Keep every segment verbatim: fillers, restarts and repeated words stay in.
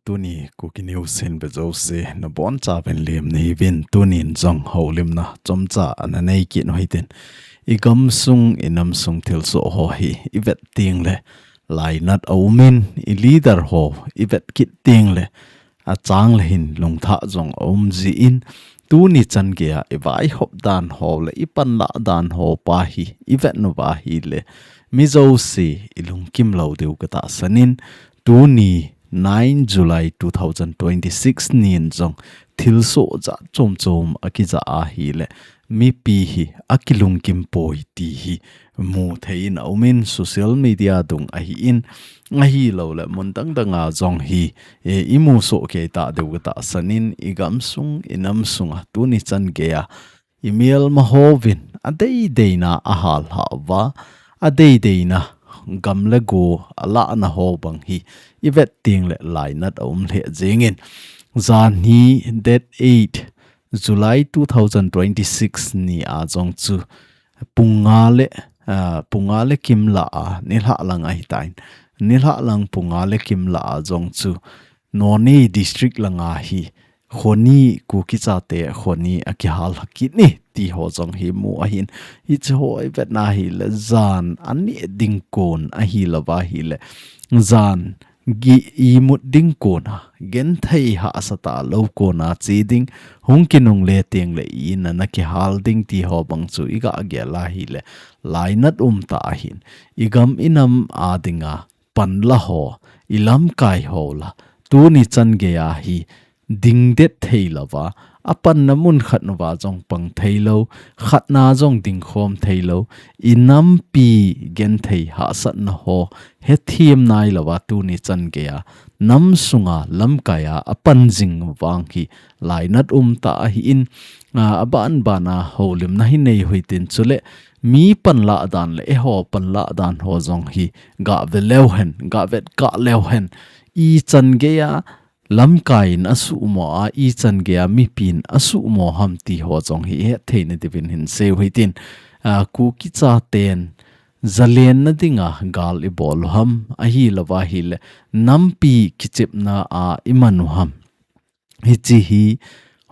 Tuni Kuki News hin ve jouse nabonchauvin lemna hiuvin, tunin jong houlimna chomcha ana nei kit u hitin. I gamsung, i namsung thilsoh ho hi i vet teng le lainat aumin, i leader ho i vet kit teng le achang le hin lungthah jong aum jin, tuni chan geiya i vaihop dan ho le i panlah dan ho pa hi i vet uva ahile, mi jouse i lungkim lou diu katahsan in, tuni nine July two thousand twenty-six nin jong thilsoh jat chom chom akija ahile, mipi hi akilungkim poi ti hi mu theiyin aumin, social media dung ahin, ahilouleh mun dang danga jong hi, e, i musoh kei ta diu katahsan in, i gamsung, i namsunga tuni chan geiya i melma hovin adei deina ahal hah uva, adei deina gam le go alahna ho bang hi i vet teng le lainat aum lheh jengin. Jan hi date eight July two thousand twenty-six ni a jong chu pung nga le, ah, pung nga le kim lah a, nilhah lang ahitan. Nilhah lang pung nga le kim lah a jong chu Noney District langa hi kho ni, Kuki chate kho ni akihal lhah kit ni ti ho jong hi mu ahin. Hiche ho i vetna ahile jan aneh ding kon ahilouva ahile, jan gih imut ding kona, genthei hahsa talou kona che ding, hung kinungle teng le i in a nakihal ding ti ho bang chu i gah gel ahile, lainat um tah ahin. I gam i nam a dinga panla ho, i lamkai ho la, tuni chan geiya hi dingdet theilouva, apanna mun khat uva jong pang theilou, khatna jong dingkhom theilou, i nampi genthei hahsatna ho hethem nailouva tuni chan geiya namsunga lamkaiya apan jing vang hi lainat um tah ahin, a, aban bana houlimna hi nei u hitin, chule mi panlah dan le eiho panlah dan ho jong hi gah ve leu hen, gah vet kah leu hen, ichan geiya lamkai in asuhmo a, ichan geiya mipin asuhmo ham ti ho jong hi hetthei nadiuvin hin sei u hitin, a, Kuki chaten zalenna dinga gal i bol u ham, ahilouva ahile nampi kichepna a i man u ham. Hiche hi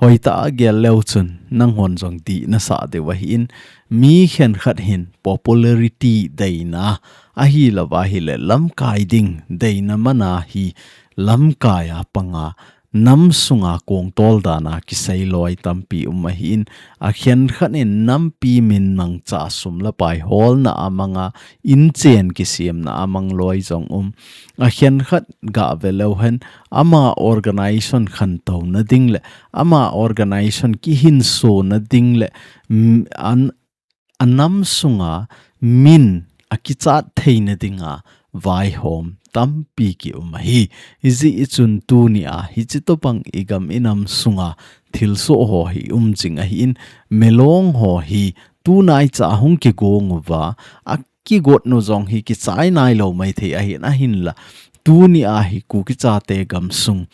hoitah a gel leu chun nanghon jong dih nasah diu ahin, mi khenkhat hin popularity deina ahilouva ahile lamkai ding deina mana hi lamkaiya panga namsunga kongtol dana kisei loi tampi um ahin, akhenkhat in nampi min mangcha sum le pai holna a manga, inchen kisemna a mang loi jong um. Akhenkhat gah ve leu hen, ama organization khantouna ding le, ama organization kihinsona ding le, mm, an, anamsunga min akichat theina dinga vaihom tampi ki um ahi. Hijeh chun tunia hiche tobang i gam i namsunga thilsoh ho hi um jing ahin, melong ho hi tunaicha hung kigong uva, akigot nu jong hi kichai nailou maithei ahin, ahinla tunia hi Kuki chate gamsung,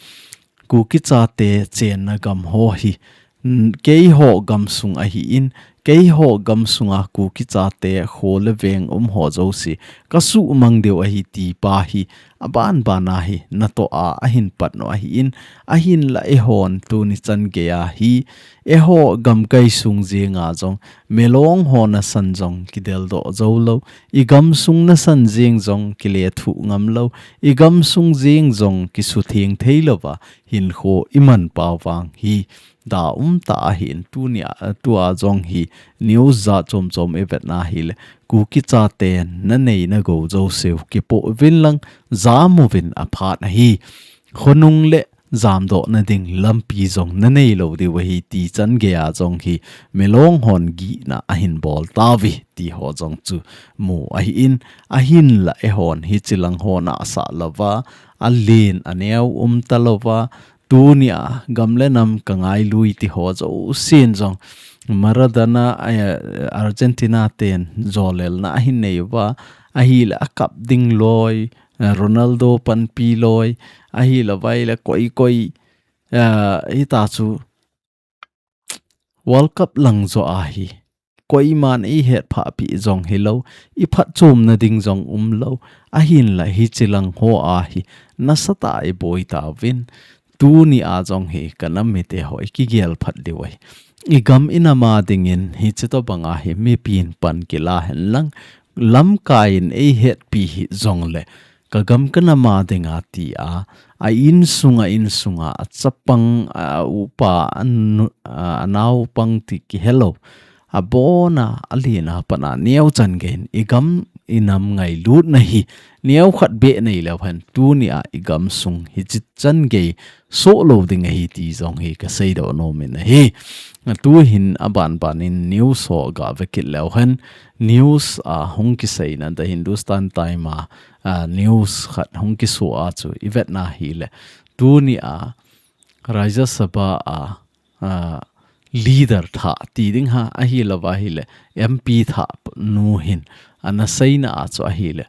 Kuki chate chenna gam ho hi, n-, keiho gamsung ahin, keiho gamsunga Kuki chate kho le veng um ho jouse kasuhmang diu ahi ti pa hi, aban bana hi natoh a ahin pat u ahin, ahinla eihon tuni chan geiya hi, eiho gamkai sung jenga jong melong ho nasan jong kideldoh joulou, i gamsung nasan jeng jong kilethuh ngamlou, i gamsung jeng jong kisutheng theilouva hinkho i manpau vang hi da um tah ahin, tunia, tua jong hi news jat chom chom i vetna ahile, Kuki chaten nanei nagou jouseu kipoh uvin lang, jam uvin aphat ahi. Khonung le jamdohna ding lampi jong naneilou diu ahi ti chan geiya jong hi melong hon gihna ahin bol tauve ti ho jong chu mu ahin, ahinla eihon hiche lang ho nahsah louva, alen aneo um talouva, tunia gam le nam kangailui ti ho jousen jong Maradona, eh, Argentina ten jolelna ahin nei uva, ahile akap ding loi, eh, Ronaldo panpi loi, ahilouva ahile koi koi, eh, hita chu World Cup lang joh a hi koiman eihet phah pi jong hilou, iphatchomna ding jong umlou, ahinla hichilang hoa hi nasatah a iboi tauvin, tuni a jong hi kanam mite ho ikigel phat diu ahi. Igam inam a dingin hichi tobanga hi mipin pan kila henlang, lamkai in eihetpi hi jongle, kagam kanam a dinga tia, a insunga, insunga, achapang, a upa, anu-, a naopang ti kihelou, abona, alina pana, neochan geiyin, igam inam ngailutna hi, neokhat beh neileu hen, tuni a igam sung hichi chan gei sohlou ding ahi ti jong hi kaseidoh nomin ahi. Tuhin abanbanin news ho gavekit leu hen, news a hung kiseina The Hindustan Time a, a news khat hung kiso a chu ivetna hile, tuni a Rajya Sabha a, a leader thah ti ding ha, ahilouva hile M P thah nu hin ana seina a chu ahile,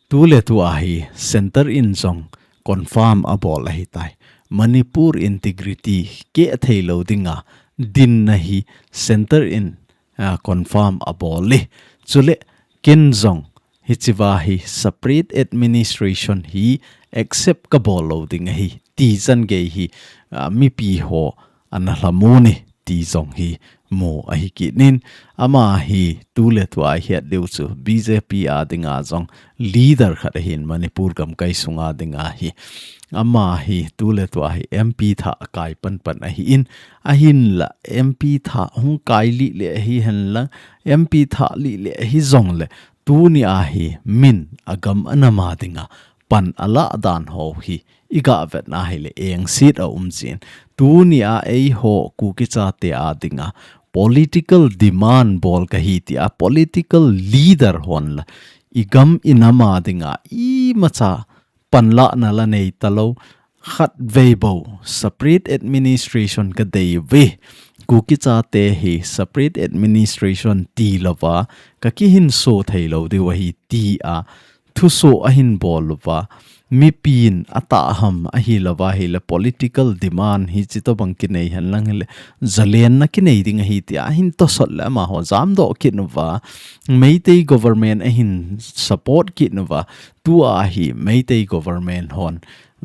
tuletua hi center in jong confirm abol ahitai. Manipur integrity kehtheilou dinga dinna hi center in, a, confirm abol e. Chule ken jong hichiva hi separate administration hi accept kabol lou ding ahi ti chan gei hi, a, mipi ho ana lhamon e ti jong hi mu ahikit in, ama hi tuletua ihet diu chu B J P a dinga jong leader khat ahin Manipur gamkai sunga dinga hi. Ama hi tuletua hi M P thah akai panpan ahin, ahinla M P thah hung kai lih le ahi henlang, M P thah lih le ahi jongle, tuni a hi min agam anam a dinga pan alah dan ho hi igah vetna hile engset aum jin. Tuni a eiho Kuki chate a dinga political demand bol kahi tia political leader hon la igam inam a dinga imacha panlahna la neitalou, khatvei bou separate administration kadei uve. Kuki chate hi separate administration tilouva kakihinso theilou diu ahi tia thuso ahin bol uva, mipin atahham ahilouva hile political demand hichi tobang kinei henlang hile, zalenna kinei ding ahi tia ahin tosot le amaho jamdoh kit uva, Meitei government ahin support kit uva, tua hi Meitei government hon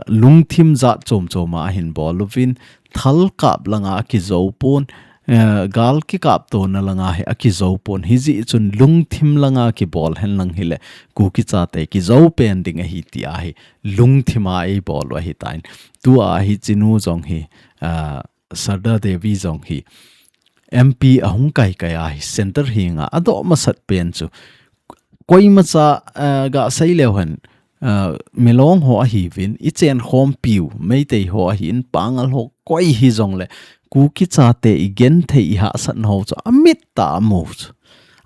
lungthim jat chomchom a ahin bol uvin, thal kap langa akijou pon, eh, gal kikaptona langa hi akijou pon, hijeh chun lungthim langa kibol henlang hile, Kuki chate kijou pen ding ahi tia hi lungthim a eibol u ahitan. Tua hichi nu jong hi, ah, Sharda Devi jong hi M P ahung kaikai a hi center henga adoh masat pen chu koimacha, ah, gasei leu hen, ah, Milong ho ahiuvin, ichenkhompiu Meitei ho ahin, Pangal ho koi hijongle, Kuki chate igenthei ihahsatna ho chu amit tah a amu chu.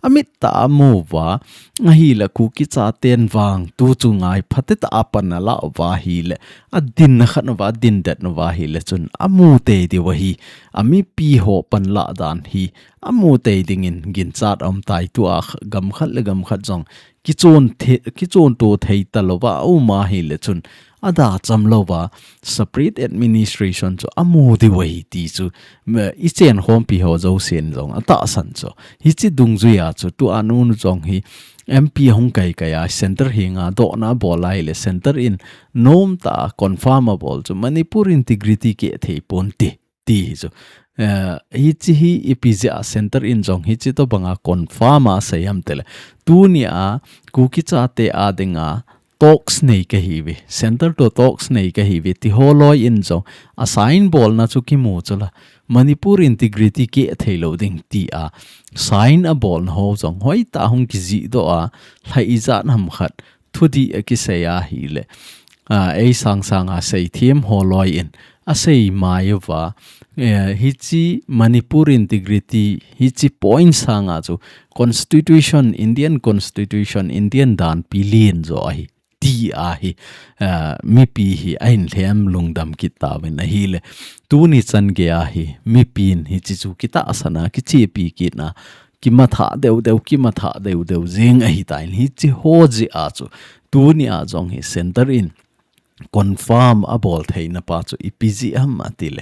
Amit tah a amu uva, ahile Kuki chaten vang tuchu ngai phatetah a pan alah uva hile, adinna khat uva, adindet uva hile chun amu tei diu ahi, amipi ho panlah dan hi amu tei dingin ginchat aumtai. Tua kh-, gam khat le gam khat jong kichon the-, kichonto thei talouva aum ahile chun, adacham louva separate administration chu amu diu ahi ti chu, me, ichenkhompi ho jousen jong atahsan chu. Hichi dungjuia chu tua nu jong hi M P ahung kaikai a center henga dohna abol ahile center in nomtah a confirm abol chu Manipur integrity kehthei ponte ti hi chu. Eh, hichi hi ipi jeh a center in jong hichi tobanga confirm a asei ham tile, tunia Kuki chate a dinga talks nei kahiuve, center to talks nei kahiuve ti holoi in jong a sign bolna chu kimu chula, Manipur integrity kehthei lou ding tia sign abolna ho jong hoitah a hung kijihdoh a, lha ijat ham khat thudih akisei ahile, a, eisangsang a seithem holoi in asei mai uva, eh, hichi Manipur integrity, hichi point sanga chu constitution, Indian constitution, Indian danpi len jo ahi tia hi, a, mipi hi ahin lhem lungdam kit tauvin ahile, tuni chan geiya hi mipin hichi chu kitahsan a, kichepi kitna, kimatha deu deu, kimatha deu deu jeng ahitan, hichi ho jeh a chu tunia jong hi center in confirm abol theina pa chu ipi jeh ham atile,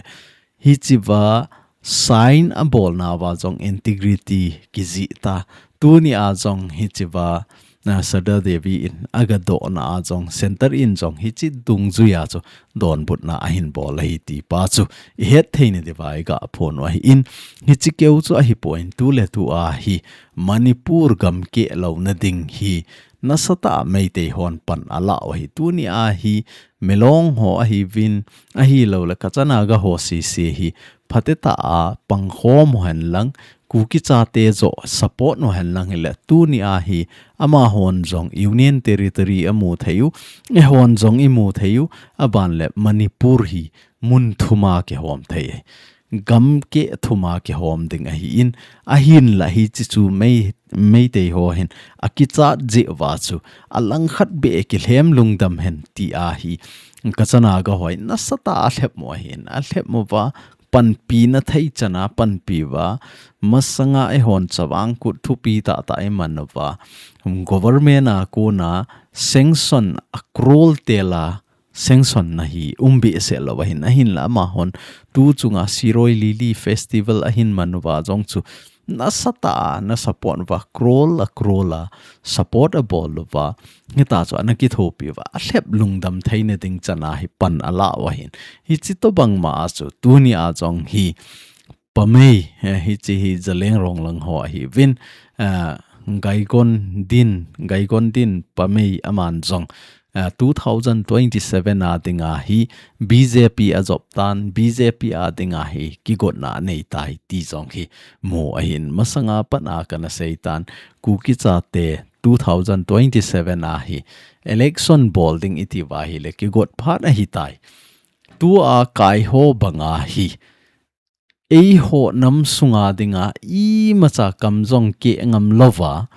hichiva sign abolna uva jong integrity kijih ta. Tuni a jong hichea, na Sardar Devi in agadohna a jong center in jong hiche dungjuia chu donbutna ahin bol ahi ti pa chu ihet theina diuva iga phon u ahin, hiche keu chu ahipon tuletu a hi Manipur gamkeh louna ding hi nasatah a Meitei hon pan alah u ahi. Tuni a hi Milong ho ahiuvin, ahilouleh Kacha Naga ho sese hi phatetah a pangkhom u henlang, Kuki chate joh support u henlang hile tuni a hi amahon jong Union Territory amu thei u, eihon jong imu thei u, aban le Manipur hi mun thum a kihom thei ahi. Gamkeh thum a kihom ding ahin, ahinla hiche chu Mei, Meitei ho hin akichat jeh uva chu alangkhat beh kilhem lungdam hen ti a hi Kacha Naga hon nasatah a alhep u ahin, alhep uva panpina theichan a panpi uva, masanga eihon chavang kut thupi tahtah iman uva, government a kona sanction a crore tel a sanction na hi um behseh lou ahin, ahinla amahon tu chunga Shirui Lily Festival ahin man uva jong chu nasatah a ana support uva, crore a crore a support abol uva, hitia chu ana kithopi uva, alhep lungdam theina ding chan a hi pan alah u ahin. Hiche tobang ma a chu tuni a jong hi Pamei, eh, hiche hi Zeliangrong lang ho ahiuvin, eh, Gaigondin, Gaigondin Pamei aman jong, eh, two thousand twenty-seven a dinga hi B J P ajop tan, B J P a dinga hi kigotna anei tai ti jong hi mu ahin, masanga pat a kana sei tan, Kuki chate two thousand twenty-seven a hi election bol ding iti uva hile kigot phat ahitai. Tua kai ho banga hi eiho nam sunga dinga imacha kam jong keh ngam louva,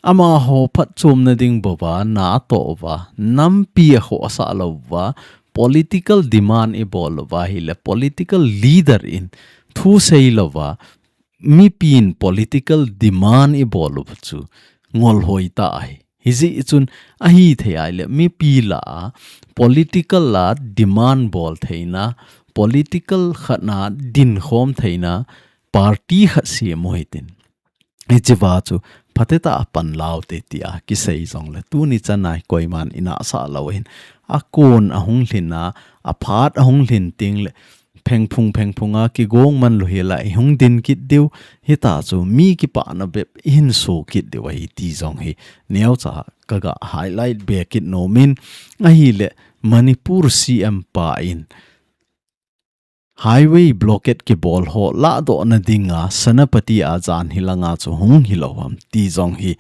amaho phatchomna ding bouva na atoh uva, nampi akhohsah louva, political demand ibol uva hile political leader in thu sei louva, mipin political demand ibol uva chu ngol hoi tah ahi. Hijeh chun ahithei ahile mipi lah a political a demand bol theina, political khat na dinkhom theina party khat sem u hitin. Hichea chu phatetah a pan lau te tia kisei jongle tuni chan a hi koiman inahsah lou ahin, akon ahung lhin a, aphat ahung lhin tengle phengphung phengphung a kigong man lou hela ihung din kit diu, hitia chu mi kipana bep ihin so kit diu ahi ti jong hi neocha kaga highlight be kit nom in, ahile Manipur C M pa in highway blockade kibol ho lahdohna dinga Senapati a jan hilanga chu hung hilou ham ti jong hi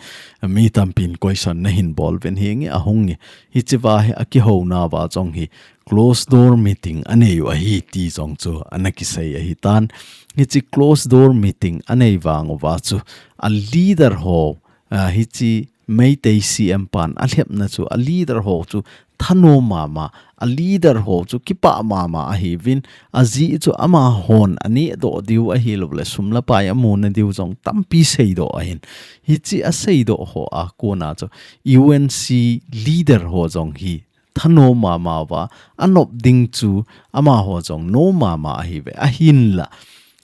mi tampin question nahin bol uvin, hinge ahung e. Hichea hi akihouna uva jong hi closed door meeting anei u ahi ti jong chu ana kisei ahitan. Hiche closed door meeting anei vang uva chu a leader ho, a, hiche Meitei C M pan alhepna chu a leader ho chu thanom mama, a leader ho chu kipah mama ahiuvin, ajeh chu amahon anehdoh diu ahilouleh sum le pai amuna diu jong tampi seidoh ahin. Hiche aseidoh ho a kona chu U N C leader ho jong hi thanom mama uva, anop ding chu amaho jong nom mama ahiuve. Ahinla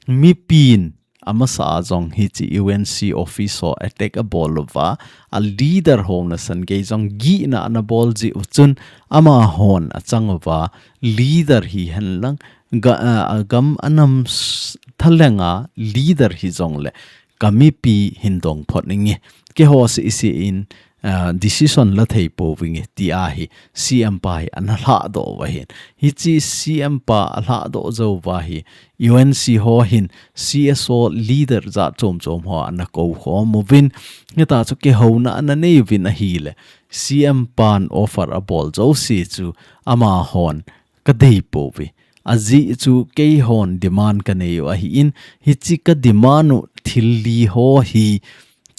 mipin amasa a jong hiche U N C office ho attack abol uva, a leader ho nasan gei jong gihna ana bol jeh u chun amahon achang uva, leader hihen lang, ga, a, agam anam s-, thalheng a leader hijongle kamipi hin dong phot inge. Keiho seh iseh in, a, decision la thei pouvinge tia hi C M pa hi ana lhahdoh uva ahin. Hiche C M pa alhahdoh jou uva hi U N C ho hin C S O leader jat chom chom ho ana kou khom uvin. Hitia chu kihouna ana nei uvin ahile C M pan offer abol jouse chu amahon kadei pouve. Ajeh chu keihon demand kanei u ahin, hiche ka demand u thil li ho hi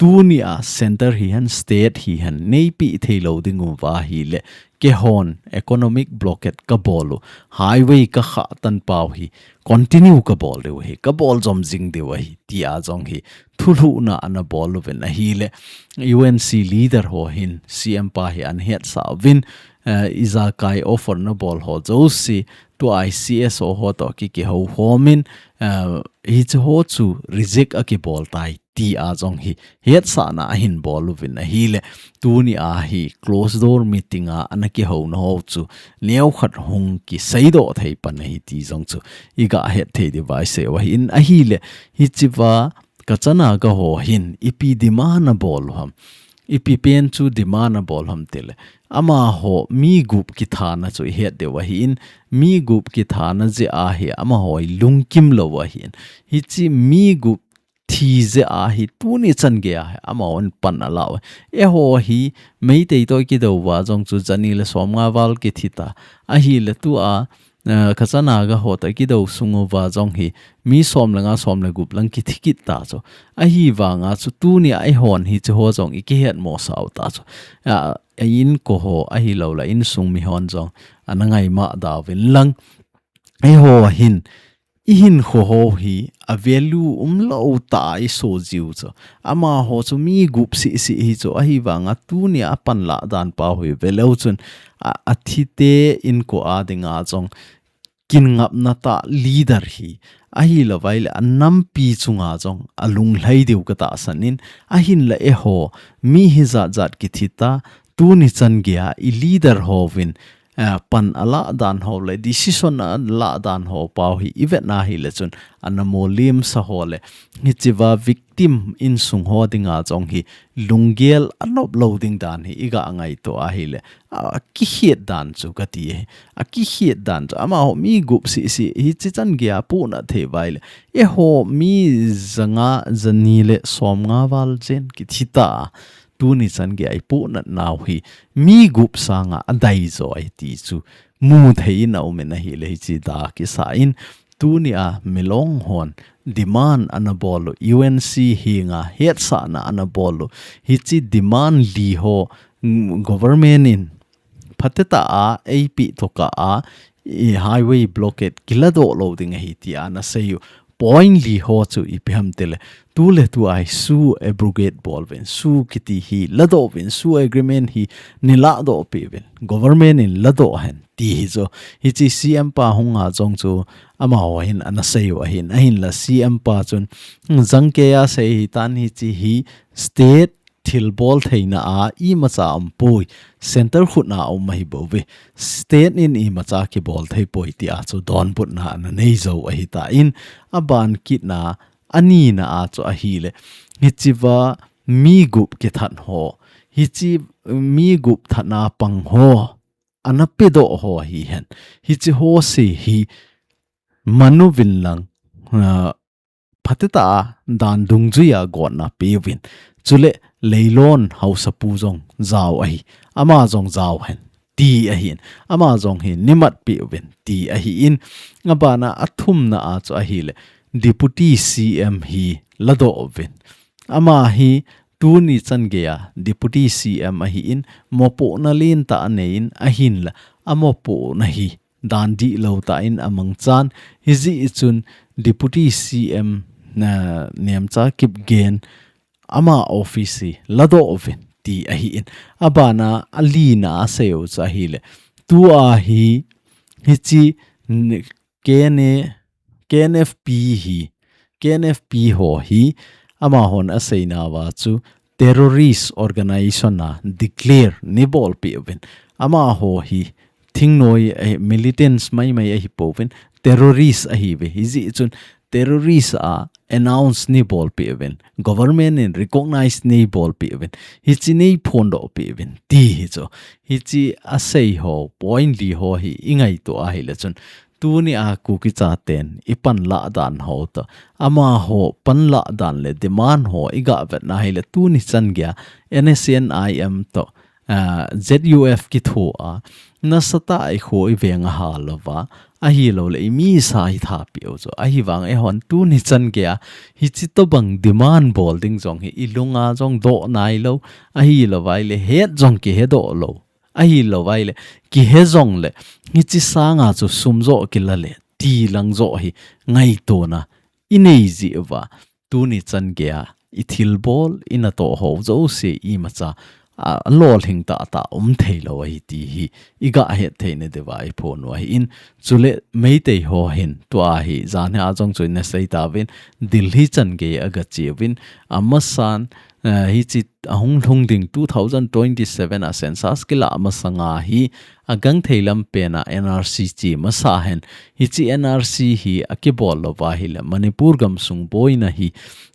tunia center hihen, state hihen, neipeh thei lou ding uva ahile, keihon economic blockade kabol u, highway kakhah tan pau hi, continue kabol diu ahi, kabol jom jing diu ahi, tia jong hi thulhuhna ana bol uvin ahile, U N C leader ho hin C M pa hi ana hetsah uvin, eh, ijakai offer nabol ho jouse, tua hi C S O ho toh ki, kihoukhom in, eh, hiche ho chu reject akibol tai ti a jong hi hetsahna ahin bol uvin ahile, tuni a hi closed door meeting a ana kihouna ho chu neokhat hung kiseidoh thei pan ahi ti jong chu iga het thei diu va isei u ahin ahile, hichea Kacha Naga ho hin ipi demand abol u ham, ipi pen chu demand abol u ham tile, amaho mi gup kithana chu ihet diu ahin, mi gup kithana jeh a hi amaho lungkim lou ahin, hiche mi gup thi jeh a hi tuni chan gei a hi amahon pan ala u. Eiho hi Meitei toh kidou uva jong chu jani le somnga val kithi ta, ahile tua, eh, Kacha Naga ho toh kidou sung uva jong hi mi som le nga, som le gup lang kithi kit ta chu. Ahivanga chu tuni a eihon hiche ho jong ikihet mosah u ta chu. A, a inko ho ahilou le insung mihon jong ana ngaima da uvin lang, eiho hin ihinkho ho hi a value umlou tah a isoh jiu chu. Amaho chu mi gup sisi hi chu, ahivanga tuni a panlah dan pa hi veleu chun a, athite inko a dinga jong kin ngapna tah leader hi, ahilou vaile anampi chunga jong alunglhai diu katahsan in, ahinla eiho mi hi jat jat kithi ta, tuni chan gei a i leader hovin, eh, pan alah dan ho le decision alah dan ho pa hi ivet na hile chun ana molimsa ho le, hichea victim insung ho dinga jong hi lunggel anop lou ding dan hi iga ngaito ahile, a, akikhet dan chu kati e. Akikhet dan chu amaho mi gup sisi hiche chan gei a puhnat thei vaile, eiho mi janga, jani le somnga val jen kithi ta, tuni chan gei a ipuhnat nau hi mi gup sanga adei jo ahi ti chu mu thei in aum in ahile, hiche da kisa in tuni a Milong hon demand ana bol u, U N C henga hetsahna ana bol u, hiche demand li ho, mm, government in phatecha a eipeh tokah a, i highway blockade kiladoh lou ding ahi ti ana sei u. Point li ho chu ipi ham tile, tu le tu a hi SoO abrogate bol uvin, SoO kiti hi ladoh uvin, SoO agreement hi neiladoh peh uvin, government in ladoh hen ti hi chu. Hiche C M pa hung a jong chu amaho hin ana sei u ahin, ahinla C M pa chun, hmm, jangkei a sei hitan, hiche hi state thilbol theina a imacha aumpoi, center khut a um ahi bouve. State in imacha kibol thei poi tia chu donbutna ana nei jou ahitan, aban kitna, anina a chu ahile, hichea mi gup kithat ho, hiche mi gup thatna pang ho, ana pedoh ho hihen, hiche ho se hi man uvin lang, ah, phatecha a dan dungjuia gotna pe uvin. Chule Leilon haosapu jong jao ahi, ama jong jao hen ti ahin, ama jong hi neimat pe uvin ti ahin, abana athumna a chu ahile, Deputy C M hi ladoh uvin. Ama hi tuni chan gei a Deputy C M ahin, mopohna lentah anei in, ahinla amopohna hi dan dihlou tah in amangchan, hijeh chun Deputy C M, ah, Nemcha Kipgen ama office hi ladoh uvin ti ahin, abana alina a asei u chu ahile, tua hi, hiche, n-, K N A, K N F P hi, K N F P ho hi, amahon aseinauva chu terrorist organization a declare neibol peh uvin. Amaho hi thingnoi, eh, militants maimai ahi pouvin, terrorist ahiuve. Hijeh chun terrorist a announce neibol peh uvin, government in recognize neibol peh uvin, hiche neiphondoh peh uvin ti hi chu. Hiche asei ho, point li ho hi ingaito ahile chun, tuni a Kuki chaten ipanlah dan ho toh, amaho panlah dan le demand ho iga vetna hile, tuni chan gei a N S C N I M toh, ah, Z U F kithoa, nasatah a ikho iveng ahal uva, ahilou le imi sa hi thapeh u chu. Ahivang eihon tuni chan gei a hiche tobang demand bol ding jong hi ilunga jong doh nailou, ahilou vaile het jong kihedoh lou. Ahilou vaile, kihe jongle, hiche sanga chu sum joh kila le, ti lang joh hi ngaitona inei jeh uva, tuni chan gei a ithilbol, inatoh ho jouse imacha a, a lolhing tah tah um thei lou ahi ti hi i gah het theina diuva i phon u ahi in, chule Meitei ho hin tua hi jan hi a jong chu i na sei tauvin, Delhi chan gei a ga che uvin, amasan, eh, hichi a hung lhung ding two thousand twenty-seven a census kila masanga hi a gangthei lam pen a N R C che masa hen, hichi N R C hi a kibol louva ahile Manipur gamsung boina hi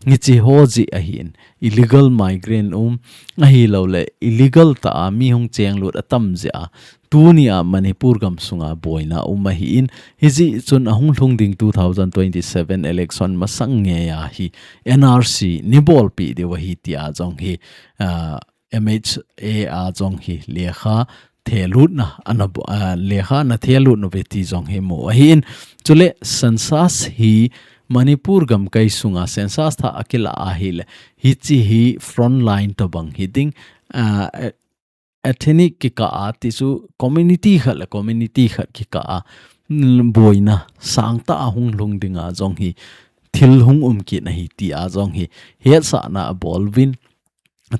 hichi ho jeh ahi in, illegal migrant um, ahilouleh illegal tah a mi hung chenglut a tam jeh a, tuni a Manipur gamsunga boina um ahi in, hijeh chun a hung lhung ding two thousand twenty-seven election masang ngei a hi N R C nei bolpeh diu ahi ti a jong hi, ah, M H A a jong hi lekha thelutna ana bo-, ah, lekha ana thelut uve ti jong hi mu ahi in, chule census hi Manipur gamkai sunga census thah a kila ahile, hichi hi frontline tobang hi ding, ah, e-, ethnic kikah a ti chu community khat le community khat kikah a, mm, boina sangtah a hung lhung ding a jong hi thil hung um kit na hi ti a jong hi hetsahna a bol uvin,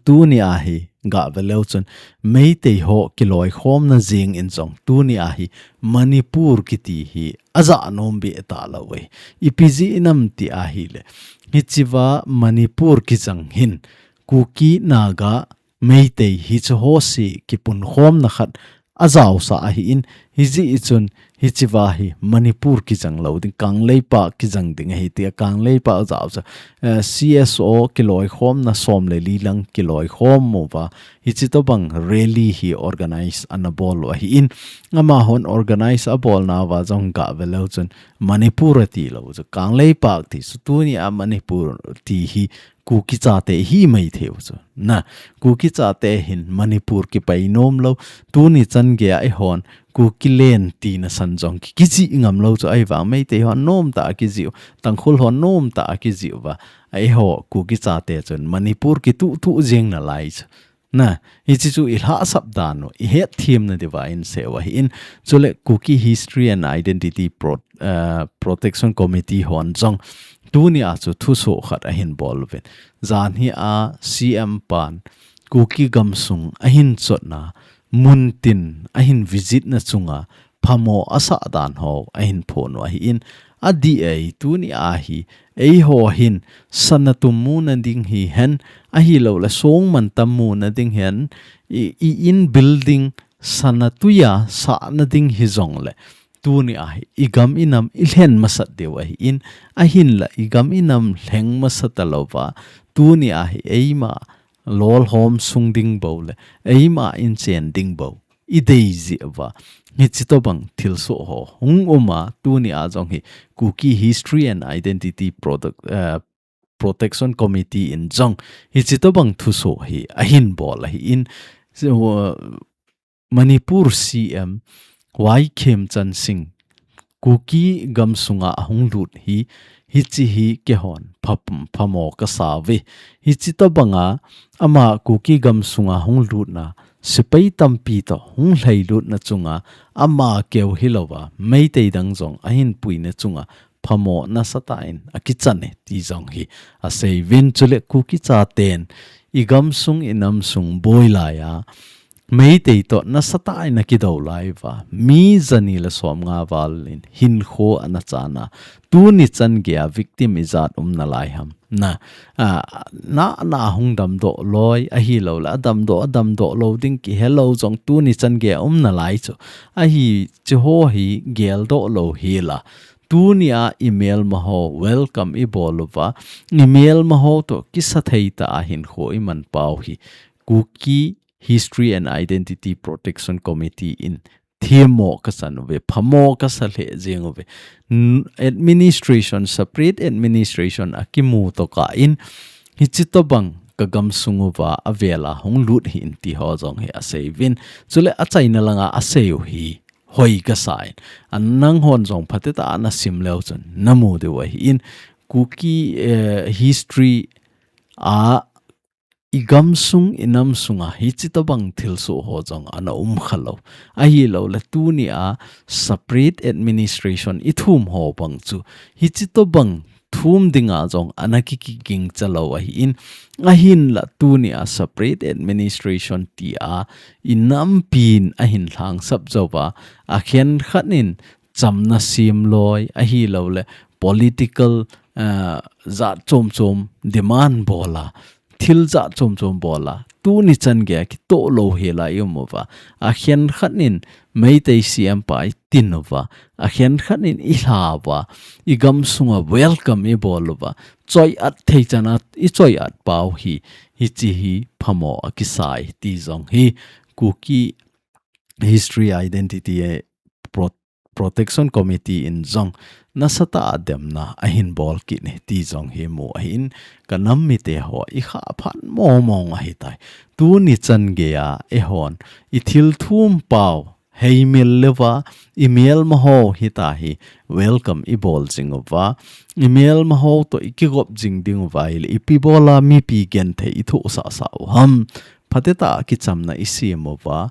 tuni a hi gah ve leu chun Meitei ho kiloikhomna jeng in jong tuni a hi Manipur kiti hi a jah nom be ta lou e. Ipi jeh inam ti ahile, hichiva Manipur kijang hin Kuki, Naga, Meitei hichi ho si kipunkhomna khat a jaosa ahi in, hijeh chun hichiva hi Manipur kijang lou ding, Kangleipak kijang ding ahi ti a, Kangleipak jaosa, eh, C S O kiloikhomna som le li lang kiloikhom uva, hichi tobang rally hi organize ana bol u ahi in, amahon organize a bolna uva jong gah ve leu chun Manipur a ti lou chu, Kangleipak ti chu tuni a Manipur ti hi Kuki chate hi mai thei u chu. Na, Kuki chate hin Manipur kipai nom lou, tuni chan gei a eihon Kuki land tina san jong ki, kijih ngam lou chu, ahivang Meitei hon nom tah a kijih u, Tangkhul hon nom tah a kijih uva, eiho Kuki chate chun Manipur kituh tuh jeng nalai chu. Na, hichi chu i lhahsap dan u, i hetthem na diuva i sei u ahi in, chule Kuki History and Identity Pro-, eh, Protection Committee hon jong tuni a chu thusoh khat ahin bol uvin. Jan hi a C M pan Kuki gamsung ahin chotna, muntin ahin visit na chunga phamo asah dan ho ahin phon u ahi in, adih e, tuni a hi eiho hin sana tum muna ding hihen, ahilouleh songmantam muna ding hihen, i, i in building sana tuiya sahna ding hijongle, tuni a hi i gam i nam i lhen masat diu ahi in, ahinla i gam i nam lheng masa ta louva, tuni a hi eima lolhom sung ding bou le eima in chen ding bou i dei jeh uva, hichi tobang thilsoh ho hung um a, tuni a jong hi Kuki History and Identity Product, eh, Protection Committee in jong hichi tobang thusoh hi ahin bol ahi in, so, uh, Manipur C M Y Khemchand Singh Kuki gamsunga ahung lut hi, hichi hi keihon pha-, phamo kasa uve. Hichi tobanga ama Kuki gamsunga hung lutna, sepai tampi toh hung lhai lutna chunga ama keu hilouva Meitei dang jong ahin puina chunga phamo nasatah in akichan e ti jong hi asei uvin. Chule Kuki chaten i gamsung i namsung boi laiya Meitei toh nasatah in akidou lai uva, mi jani le somnga val in hinkho ana chan a, tuni chan geiya victim ijat um nalai ham. Na, a, na, na hung damdoh loi, ahilouleh adamdoh, adamdoh lou ding kihelou jong tuni chan geiya um nalai chu. Ahi, hichi ho hi geldoh lou hel a, tuni a i melma ho welcome i bol uva, i melma ho toh kisa thei tah a hinkho i manpau hi Kuki History and Identity Protection Committee in themmo kasa uve, phamo kasa lheh jeng uve. N-, administration, separate administration akimu tokah in, hichi tobang ka gamsung uva avel a hung lut hih in ti ho jong hi asei uvin. Chule achaina langa asei u hi hoi kasa in, a nanghon jong phatecha a nasim leu chun namu diu ahi in, Kuki, eh, history a i gamsung i namsunga hichi tobang thilsoh ho jong ana um khalou. Ahilouleh tuni a separate administration i thum ho bang chu hichi tobang pum dinga jong ana ki, kigingcha lou ahin, ahinla tunia separate administration tia i nampin ahin lhangsap jouva, akhen khat in chamna sem loi ahilouleh political, ah, jat chom chom demand bola, thil jat chom chom bola, tuni chan geiya kitoh lou hela i um uva, akhen khat in Meitei C M pa i tin uva, akhen khat in i lha uva, i gamsunga welcome i bol uva, choi-at thei chana i choi-at pau hi, hichi hi phamo a kisai ti jong hi Kuki History Identity, eh, Pro-, Protection Committee in jong nasatah a demna ahin bol kit e ti jong hi mu ahin, ka nam mite ho i kha phat mong mong ahitai. Tuni chan geiya eihon i thil thum pau heimil leuva, i melma ho hitahi welcome i bol jing uva, i melma ho toh i kigop jing ding uva ahileh, ipi bola mipi genthei i thohsah sah u ham, phatecha kichamna i sem uva,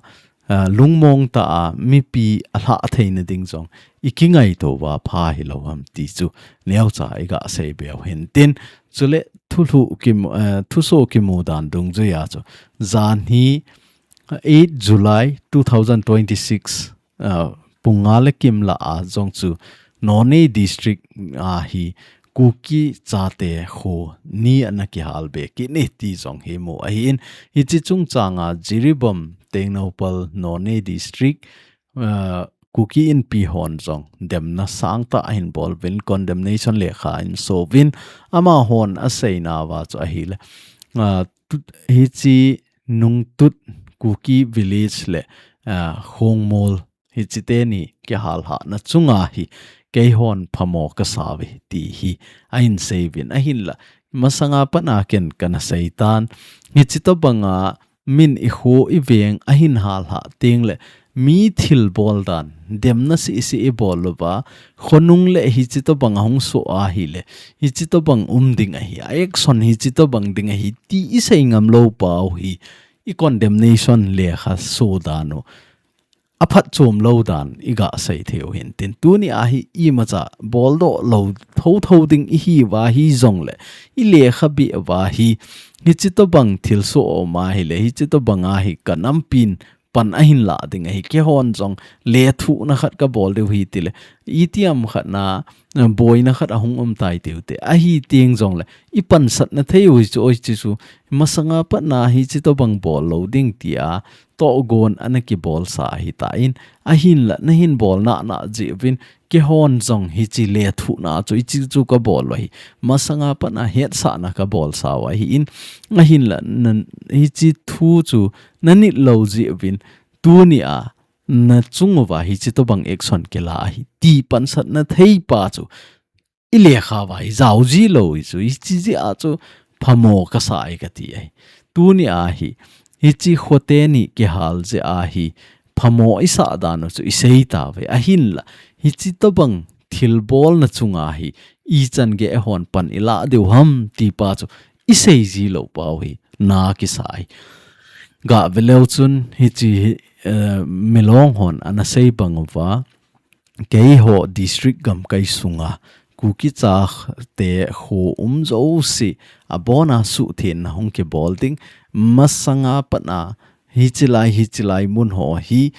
ah, lungmong tah a mipi alhah theina ding jong i kingaito uva pha hilou ham ti chu neocha i gasei beu hintin, chule thulhu kimu, eh, thuso kimu dan dungjuiya chu, jan hi eight July two thousand twenty-six, ah, pung nga le kim lah a jong chu Noney District a hi Kuki chate kho ni ana kihal be kit e ti jong hi mu ahin, hichi chungchanga Jiribam, Tengnoupal, Noney District, ah, Kuki Inpi hon jong demna sangtah ahin bol uvin, condemnation lekha ahin so uvin, amahon aseina uva chu ahileh, ah, tut-, hichi Nungtut Kuki Village le, ah, Khongmol hichi teni kihal lhahna chunga hi keihon phamo kasa uve ti hi ahin sei uvin, ahinla masanga pat a ken kana sei tan, hichi tobanga min i kho i veng ahin hal lhah teng leh, mi thilbol dan demna seh seh i bol uva, khonung le hichi tobang ahung so ahileh, hichi tobang um ding ahi, a action hichi tobang ding ahi ti i sei ngam lou pau hi, i condemnation lekha so dan u aphatchom lou dan i gasei thei u hintin, tunia hi imacha boldoh lou thotho ding i hi uva hijongleh, i lekha beh uva hi, hichi tobang thilsoh a um ahileh, hichi tobanga hi ka nampin pan ahin lah ding ahi, keihon jong lethuhna khat ka bol diu ahi tileh, itiham khat na, eh, boina khat ahung um tai tiu te. Ahi teng jongleh, i pansatna thei u hichu, oi, hichi chu, masanga pat a hichi tobang bol lou ding tia tohgon ana kibolsa ahitan, ahinla nahin bol nana jeh uvin, keihon jong hichi lethuhna chu, hichi chu ka bol u ahi, masanga pat a hetsahna ka bolsa u ahin, ahinla nan, hichi thu chu na nit lou jeh uvin, tunia na chung uva hichi tobang action kila ahi ti pansatna thei pa chu i lekha uva i jao ji lou hi chu, hichi jeh a chu phamo kasa e kati ahi. Tunia hi, hichi kho teni kihal jeh a hi phamo i sah dan u chu i sei tauve, ahinla hichi tobang thilbolna chunga hi ichan gei eihon pan i lah diu ham ti pa chu i sei ji lou pau hi na kisa ahi. Gah ve leu chun hichi hi, eh, Milong hon ana sei bang uva, keiho district gamkai sunga Kuki chate kho um jouse abona suhthengna hung kibol ding, masanga pat a hichi lai, hichi lai mun ho hi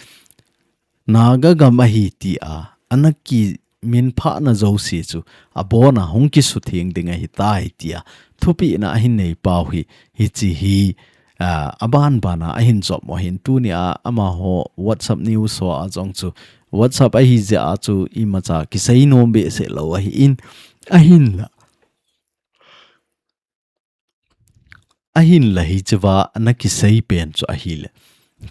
Naga gam ahi tia ana kiminphahna jouse chu abona hung kisutheng ding ahitai tia thupehna ahin nei pau hi, hichi hi, ah, aban bana ahin jop u ahin, tunia amaho WhatsApp news ho a jong chu, WhatsApp ahi jeh a chu imacha kisei nom behseh lou ahin, ahinla, ahinla hichea ana kisei pen chu ahileh,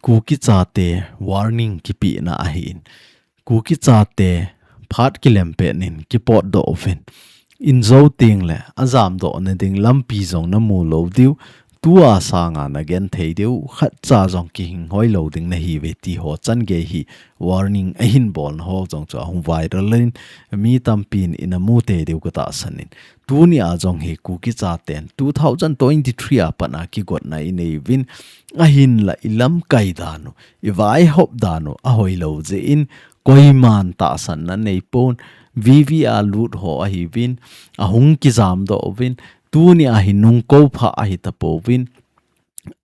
Kuki chate warning kipehna ahin, Kuki chate phat kilem pet in kipotdoh uvin, in jou teng leh ajamdohna ding lampi jong namu lou diu, tua sanga nagenthei diu khatcha jong kihing hoi lou ding nahiuve ti ho chan gei hi warning ahin bolna ho jong chu ahung viral in, mi tampin ina mu tei diu katahsan in, tunia jong hi Kuki chaten two thousand twenty-three a pat a kigotna i nei uvin, ahinla i lamkai dan u, i vaihop dan u ahoi lou jeh in, koiman tahsanna nei pon, V V a lut ho ahiuvin, ahung kijam doh uvin, tuni a hi nungkou pha ahi tapouvin,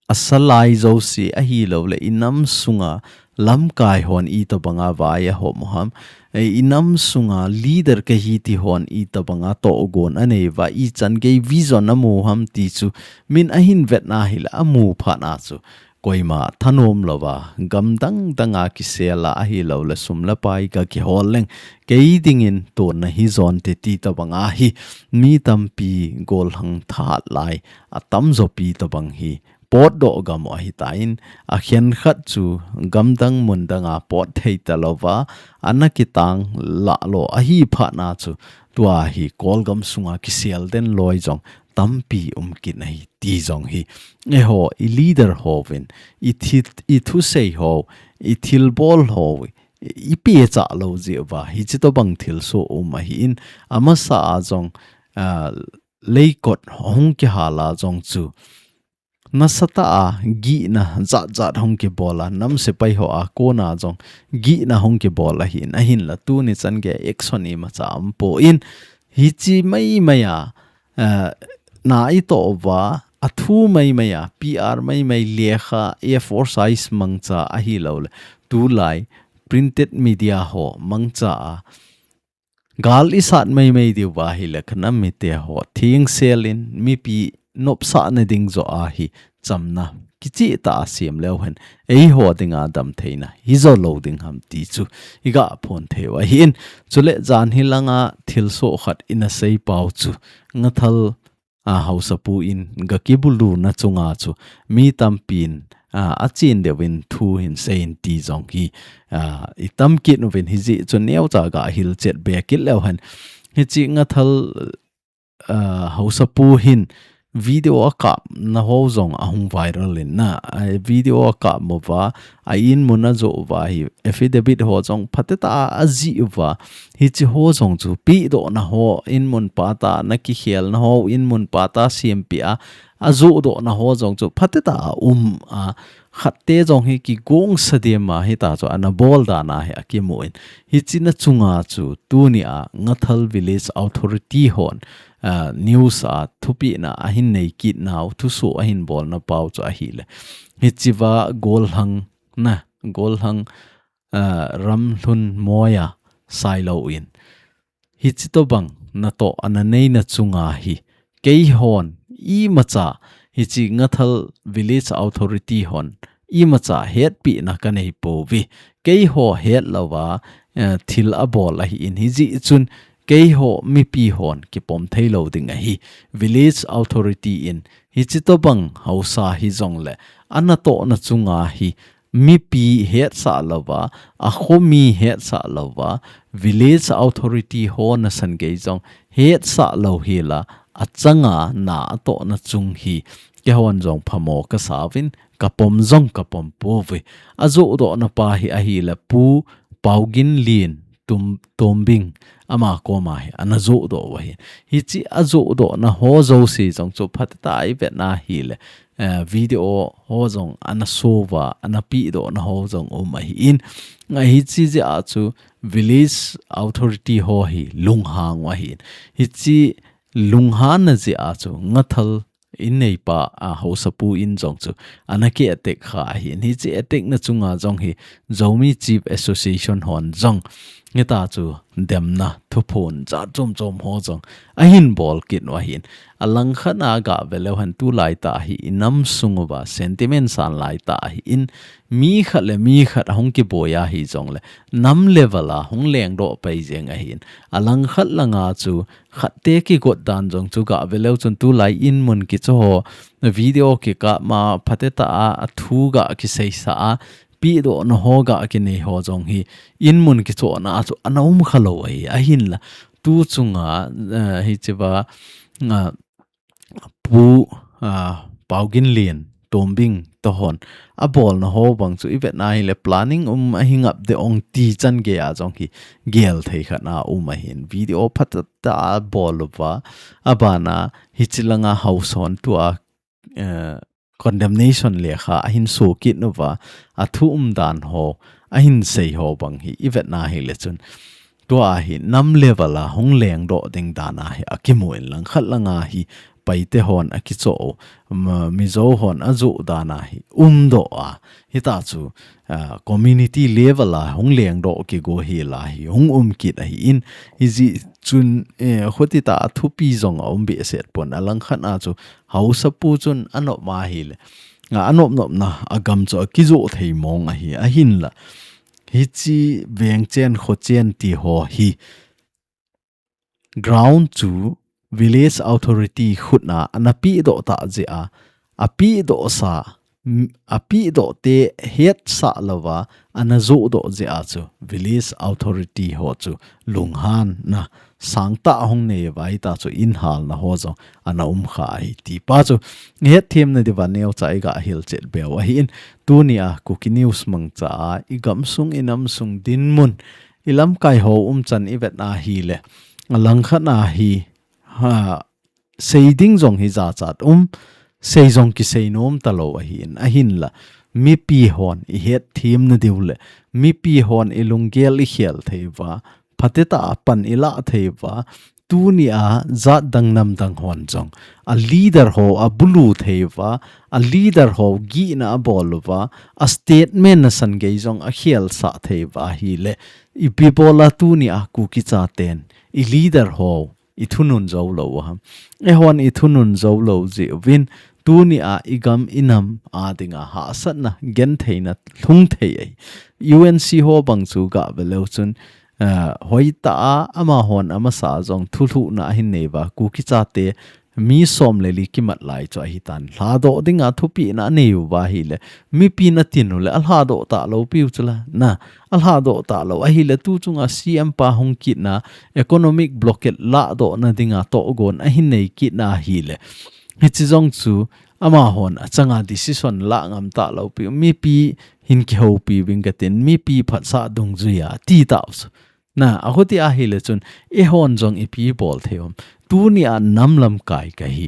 asalai jouse ahilouleh, inam sunga lamkai hon itobanga vai ahom u ham, eh, inam sunga leader kahi ti hon itobanga tohgon anei uva, ichan gei vision amu u ham ti chu, min ahin vetna hileh amu phat na chu, koima thanom louva, gam dang danga kisel a ahilouleh, sum le pai ga kihol leng, kei dingin tonna hijonte ti tobanga hi, mi tampi golhang thahat lai, atamjo pi tobang hi, potdoh gam u ahitan, akhen khat chu gam dang mun danga pot thei talouva, ana kitang lah lo ahi phat na chu, tua hi Kolgam sunga kisel den loi jong tampi um kit ahi ti jong hi. Eiho, i leader hovin, i thi, i thusei ho, i thilbol ho, i pecha lou jeh uva, hichi tobang thilsoh um ahin, amasa a jong, ah, leikot hung kihal a jong chu, nasatah a gihna jat jat hung kibol a, nam sepai ho a kona jong gihna hung kibol ahin, ahinla tuni chan gei action imacha aumpon, hichi maimai a, eh, na itoh uva, athu maimai a, P R maimai, lekha A four size mangcha ahilouleh, tulai printed media ho mangcha a, gal isat maimai diu va ahileh, kanam mite ho thengsel in mipi nopsahna ding joh a hi chamna kicheh tah a sem leu hen, eiho dinga damtheina hijo lou ding ham ti chu iga phong thei u ahin. Chuleh jan hilanga thilsoh khat ina sei pau chu, Ngathal a, haosapu in ga kibulu na chunga chu mi tampin, a, achen deuvin thu hin seiyin ti jong hi, a, itam kit uvin, hijeh chun neocha ga hilchet be kit leu hen. Hichi Ngathal, a, haosapu hin video akap na ho jong ahung viral in na, a, video akap mo va, a inmun ajoh uva hi affidavit ho jong phatecha a, ajih uva. Hichi ho jong chu pedohna ho, inmun pata na kikhelna ho, inmun pata sempeh a, ajohdohna ho jong chu phatecha a um a, khatte jong hi kigongsa dem a, hita chu ana bol dan a hi akimun. Hichi na chunga chu tuni a Ngathal Village Authority hon, a, news a thupehna ahin nei kit nau, thusoh ahin bolna pau chu ahileh, hichi va golhang na, golhang, a, ramlhun moya sailou in, hichi tobang natoh ana neina chunga hi, keihon imacha, hichi Ngathal Village Authority hon imacha hetpehna kanei pouve. Keiho hetlouva, eh, thil abol ahin, hijeh chun keiho mipi hon kipom theilou ding ahi. Village Authority in hichi tobang haosa hijongleh, anatohna chunga hi mipi hetsah louva, akhomi hetsah louva, Village Authority ho nasan gei jong hetsah lou hela, achanga na atohna chung hi keihon jong phamo kasauvin, kapom jong kapom pouve. Ajohdohna pa hi ahileh Pu Paoginlien Tum-, Tombing, ama koma hi ana johdoh u ahi. Hichi ajohdohna ho jouse jong chu phatecha a ivetna hileh, eh, video ho jong ana show uva, ana pedohna ho jong um ahin. Ahi, hichi jeh a chu Village Authority ho hi lunghang u ahin. Hichi lunghanna jeh a chu Ngathal in neipa, a, haosapu in jong chu ana ki attack kha ahin. Hichi attack na chunga jong hi Zomi Chief Association hon jong hita chu demna thuphon jat chom chom ho jong ahin bol kit u ahin. Alangkhat a gave leu hen, tulai tah hi inam sung uva sentiment san lai tah ahin, mi khat le mi khat ahung kiboi ahi jongleh, nam level a hung lengdoh pai jeng ahin. Alangkhat langa chu khatte kigot dan jong chu gave leu chun tulai inmun kichoh ho, video kikap ma phatecha a, athu ga kiseisa a, pedohna ho ga kinei ho jong hi inmun kichohna a chu ana um khalou ahi, ahinla. Tu chunga, eh, hichi va, ah, Pu, ah, Paoginlien Tombing tohon abolna ho bang chu ivetna hileh planning um ahi ngap deh ong ti chan gei a jong hi gel thei khat na um ahin. Video phatecha a bol uva, abana hichi langa haosa hon tua, eh, condemnation lekha ahin show kit uva, athu umdan ho ahin sei ho bang hi ivetna hileh chun Tua hi nam level a hung lengdoh ding dan a hi akimu in langkhat langa hi Paite hon akichoh, ma-, Mizo hon ajoh dan a hi umdoh a, hita chu, ah, community level a hung lengdoh kigo hi la hi hung um kit ahi in, hijeh chun, eh, khuti ta a thupi jong aum behseh pon, alangkhat a chu Haosapu chun anop ma hi le, a, anop nopna agam chu akijoh thei mong ahi, ahinla. Hichi veng chen kho chen ti ho hi ground chu village authority khut na ana pehdoh ta jeh a, apehdoh sa, m-, apehdoh te hetsah louva, ana johdoh jeh a chu village authority ho chu lunghanna sangtah hung nei uva, hita chu inhalna ho jong ana um kha ahi ti pa chu hetthem na diuva neocha iga hilchet beu ahi in, tuni a Kuki News mangcha a igamsung inamsung dinmun, ilamkai ho umchan ivet na hi le, alangkhat na hi, ha, sei ding jong hi jachat um, sei jong kisei nom talou ahi in, ahinla mipi hon ihetthem na diu le, mipi hon ilunggel ikhel thei uva, phatecha a pan ilah thei uva, tuni a jat dang nam dang hon jong a leader ho abulu thei uva, a leader ho gihna abol uva, a statement nasan gei jong akhelsah thei uva hi le, ipi bol a tuni a Kuki chaten i leader ho ithunun jou lou u ham. Eihon ithunun jou lou jeh uvin, tuni a igam inam a dinga hahsatna gentheina lhung thei ahi. U N C ho bang chu gah ve leu chun, eh, hoitah a amahon amasa jong thulhuhna ahin nei uva, Kuki chate mi som le li kimat lai chu ahitan. Lhadoh dinga thupehna anei uva hi le, mipi natin u le, alhadoh talou piu chu la, na, alhadoh talou ahi le, tu chunga C M pa hung kitna, economic blockade lahdohna dinga tohgon ahin nei kitna hi le, hichi jong chu amahon achanga decision lah ngam talou piu, mipi hin kihoupi uving katin, mipi phatsah dungjui a ti tau chu. Na, akhuti ahi le chun, eihon jong ipi bol thei u ham. Tuni a nam lamkai kahi,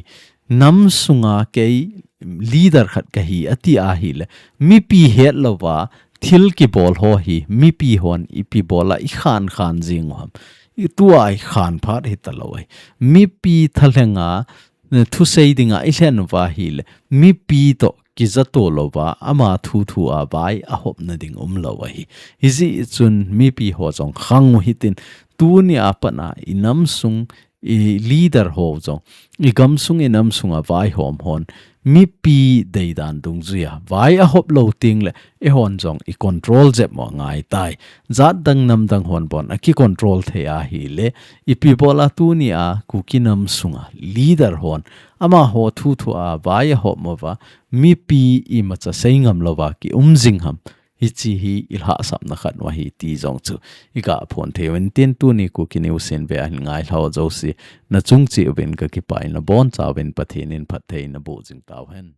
nam sunga kei leader khat kahi, ati ahi le, mipi hetlouva thil kibol ho hi, mipi hon ipi bol a ikhan khan jing u ham. I tua ikhan phat hitalou ahi. Mipi thalhenga, eh, thusei dinga ilhen uva hi le, mipi toh kijatoh louva, ama thuthu a vai ahopna ding umlou ahi. Hijeh chun mipi ho jong khang u hitin, tuni a pat a inamsung, i leader ho jong, igamsung inamsung a vaihom hon, mipi deidan dungjuia vai ahop lou teng le, eihon jong i control jep mo angaitai. Jat dang nam dang hon bon aki control thei ahi le, ipi bol a tuni a Kuki nam sunga leader hon, amaho thuthu a vai ahop mouva, mipi imacha sei ngam louva ki um jing ham. Hichi hi i lhahsamna khat u ahi ti jong chu i gah phong thei uvin tin, tuni Kuki News in ve a hin ngailhah jouse, na chung cheh uvin ka kipah in, na boncha uvin Pathen in phattheina boh jing tauhen.